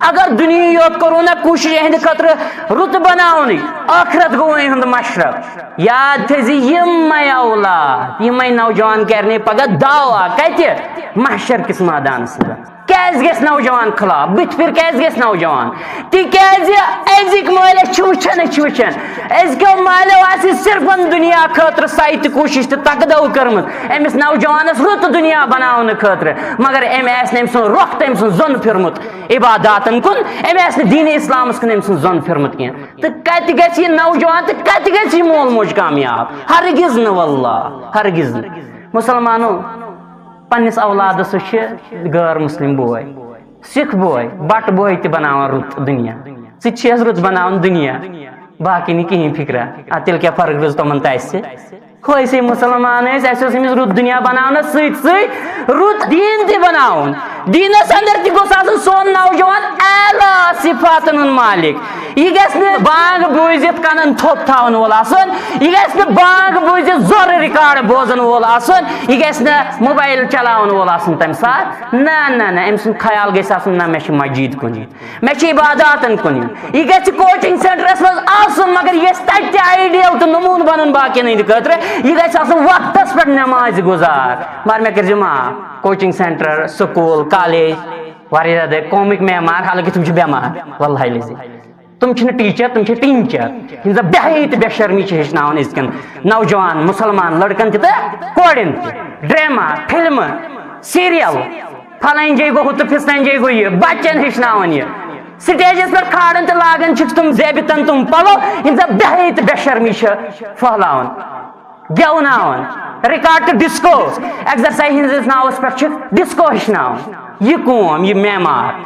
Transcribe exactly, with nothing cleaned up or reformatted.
اگر دُنیاہٕے یوت کوٚروٕ نا کوٗشِش یِہنٛدِ خٲطرٕ رُت بناونٕچ، ٲخرت گوٚو یِہُنٛد مشرف۔ یاد تھٲیزِ، یِمے اولاد، یِمے نوجوان کرنٕے پگاہ دعوا کتہِ؟ محشر کِس مٲدانس منٛز۔ کیازِ گژھِ نوجوان خلاف؟ بٕتھِ پھِر کیازِ گژھِ نوجوان؟ تِکیازِ أزِکۍ مٲلۍ، أسۍ چھِ وٕچھان، أسۍ چھِ وٕچھان، أزکیو مٲلیو آسہِ صرف دُنیا خٲطرٕ سعی تہٕ کوٗشِش تہٕ تقدو کٔرمٕژ أمِس نوجوانس رُت دُنیا بناونہٕ خٲطرٕ، مگر أمۍ آسہِ نہٕ أمۍ سُنٛد رۄخ تہٕ أمۍ سُنٛد زوٚن پھِرمُت عباداتن کُن، أمۍ آسہِ نہٕ دیٖنِ اسلامس کُن أمۍ سُنٛد زوٚن پھِرمُت کینٛہہ۔ تہٕ کتہِ گژھِ یہِ نوجوان تہٕ کتہِ گژھِ یہِ مول موج کامیاب؟ ہرگز نہٕ واللہ، ہرگز نہٕ۔ مسلمانو، پننِس اولادس سۭتۍ چھِ غٲر مسلم بوے، سکھ بوے، بٹہٕ بوے تہِ بناوان رُت دُنیا۔ ژٕ تہِ چھِ حظ رُت بناوان دُنیا، باقٕے نہٕ کِہیٖنۍ فکرا۔ آ، تیٚلہِ کیٛاہ فرق روٗز تِمن تہٕ اَسہِ؟ ہُہ أسۍ مسلمان ٲسۍ، اَسہِ اوس أمِس رُت دُنیا بناونس سۭتۍ سۭتۍ رُت دیٖن تہِ بناوُن۔ دیٖنس اندر تہِ گوٚژھ آسُن سون نوجوان اعلیٰ صفاتن ہُنٛد مالک۔ یہِ گژھِ نہٕ بانگ بوٗزِتھ کنن تھوٚپ تھاون وول آسُن، یہِ گژھِ نہٕ بانگ بوٗزِتھ زورٕ ریکارڈ بوزن وول آسُن، یہِ گژھِ نہٕ موبایل چلاون وول آسُن تمہِ ساتہٕ۔ نہ، نہ، نہ، أمۍ سُنٛد خیال گژھِ آسُن، نہ، مےٚ چھِ مسجد کُن یُن، مےٚ چھِ عباداتن کُن یُن۔ یہِ گژھِ کوچنگ سینٹرس منٛز آسُن، مگر یہِ گژھِ تتہِ تہِ آیڈیل تہٕ نموٗنہٕ بنُن باقین ہٕنٛدِ خٲطرٕ۔ یہِ گژھِ آسُن وقتس پٮ۪ٹھ نمازِ گُزار۔ مگر مےٚ کٔرزِ معاف، کوچنگ سینٹر، سکوٗل، کالیج، واریاہ زیادٕ قومٕکۍ معمار، حالانکہِ تِم چھِ بٮ۪مار۔ واللہ العظیم۔ تِم چھِنہٕ ٹیٖچر، تِم چھِ ٹیٖچر۔ یِم زَن بے حیٲیی تہٕ بے شرمی چھِ ہیٚچھناوان أزکٮ۪ن نوجوان مُسلمان لڑکن تہِ تہٕ کورٮ۪ن تہِ۔ ڈرامہ، فلمہٕ، سیریل، فلٲنۍ جایہِ گوٚو ہُہ تہٕ فِستٲنۍ جایہِ گوٚو یہِ، بچن ہیٚچھناوان یہِ۔ سٹیجس پٮ۪ٹھ کھالان تہٕ لاگان چھِکھ تِم زیبہِ تن تِم پلو، یِم زَن بے حیٲیی تہٕ بے شرمی چھِ پھٔہلاوان۔ گٮ۪وناوان، ریکارڈ تہٕ ڈسکو، ایکزرسائز ہٕنٛدِس ناوس پٮ۪ٹھ چھِ ڈسکو ہیٚچھناوان۔ یہِ قوم، یہِ معمار،